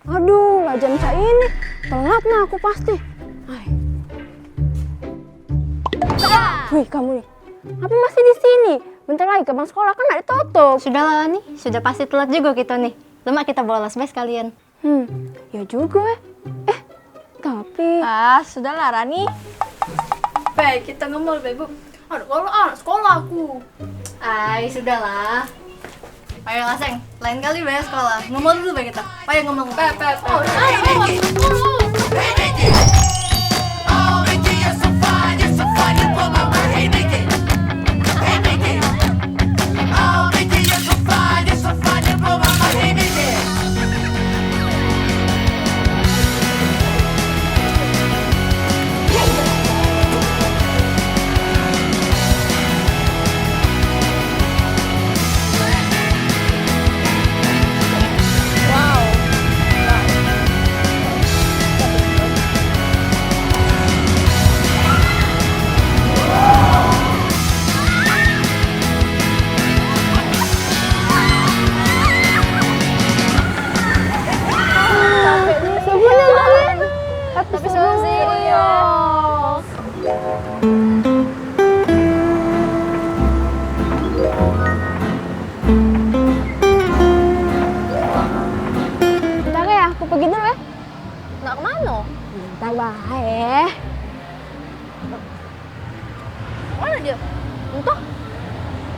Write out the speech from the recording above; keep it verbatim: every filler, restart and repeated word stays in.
Aduh, lah jam saini. Telat nah aku pasti. Ai. Wih, kamu nih. Apa masih di sini? Bentar lagi ke bank sekolah kan nak ditutup. Sudahlah, Rani. Sudah pasti telat juga kita nih. Lemak kita bolos bae sekalian. Hmm, ya juga, eh. Eh, tapi Ah, sudahlah, Rani. Pe, kita ngemol, Be, Bu. Aduh, kalau anak sekolah aku. Ai, sudahlah. Ayolah, Seng. Lain kali bae sekolah. Ngemol dulu bae kita. Ayo ngemol. Pe, pe, pe. Oh, ayo, ngemol. Tapi seru sih, iya. Bentar ya, aku pergi dulu ya. Nak kemana? Bentar bae. Mana dia? Entah.